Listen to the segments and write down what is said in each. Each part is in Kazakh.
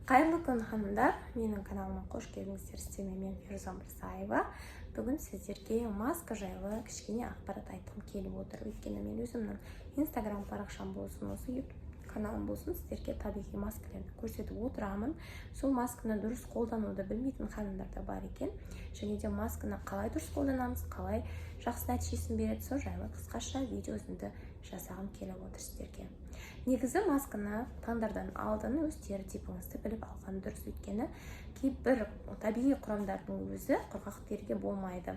Қайырлы күн, ханымдар! Менің каналыма қош келдіңіздер! Сіздермен мен, Фируза Мырзаева. Бүгін сіздерге маска жайлы кішкене ақпарат айтқым келіп отыр, өйткені мен өзімнің Инстаграм парақшам болсын, осы Ютуб каналым болсын, сіздерге табиғи маскалерді көрсетіп отырамын. Сол масканы дұрыс қолдануды білмейтін ханымдар да бар екен. Және де масканы қалай дұрыс қолданамыз, қалай жақсы нәтижесін береді, сол жайлы қысқаша видео үзінді жасағым келіп отыр сіздерге. Негізі масканы таңдардан алдын өз тері типіңізді біліп алған дұрыс, өйткені кейбір табиғи құрамдардың өзі құрғақ теріге болмайды,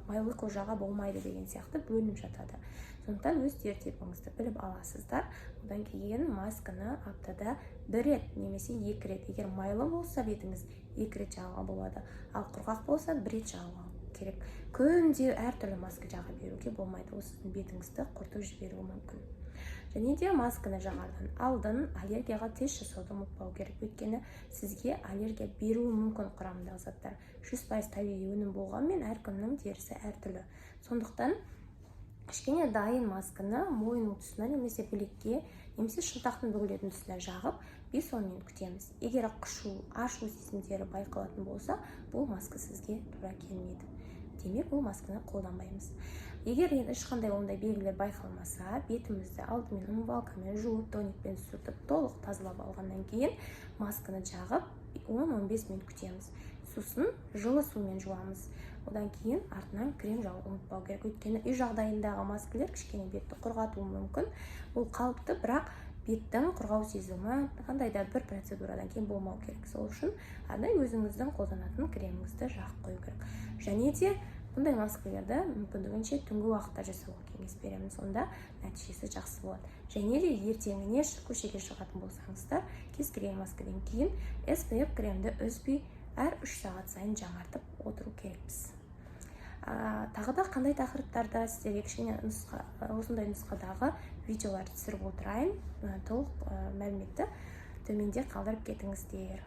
майлы кожаға болмайды деген сияқты бөлініп жатады. Сондықтан өз тері типіңізді біліп аласыздар. Одан кейін масканы аптада бір рет немесе екі рет, егер майлы болса бетіңіз, екі рет жағуға болады, ал құрғақ болса, бір рет жағуға керек. Күнде әртүрлі маска жаға беруге болмайды, ол сіздің бетіңізді құртып жіберуі мүмкін. Және де масканы жағардан алдын аллергияға тест жасауды ұмытпау керек, өйткені сізге аллергия беруі мүмкін құрамындағы заттар. 100% табиғи өнім болғанмен, әркімнің терісі әртүрлі. Сондықтан кішкене дайын масканы мойынның тұсына немесе білекке, немесе шынтақтың бүгілетін тұсына жағып, 5-10 минут күтеміз. Егер қышу, ашу сезімдері байқалатын болса, бұл маска сізге тура келмейді, демек, бұл масканы қолданбаймыз. Егер енді ешқандай ондай белгілер байқалмаса, бетімізді алдымен умывалкамен жуып, тоникпен сүртіп, толық тазалап алғаннан кейін масканы жағып, 10-15 минут күтеміз. Сосын жылы сумен жуамыз. Одан кейін артынан крем жағуды ұмытпау керек, өйткені үй жағдайындағы маскалер кішкене бетті құрғатуы мүмкін. Ол қалыпты, бірақ беттің құрғау сезімі қандай да бір процедурадан кейін болмау керек. Сол үшін арнайы өзіңіздің қолданатын креміңізді жағып қою керек. Және де бұндай маскалерді мүмкіндігінше түнгі уақытта жасауға кеңес беремін, сонда нәтижесі жақсы болады. Және де ертеңіне көшеге шығатын болсаңыздар, кез келген маскадан кейін SPF кремді үзбей әр 3 сағат сайын жаңартып отыру керекпіз. Тағы да қандай тақырыптарда сіздерге кішкене нұсқа, осындай нұсқадағы видеолар түсіріп отырайын, толық мәліметті төменде қалдырып кетіңіздер.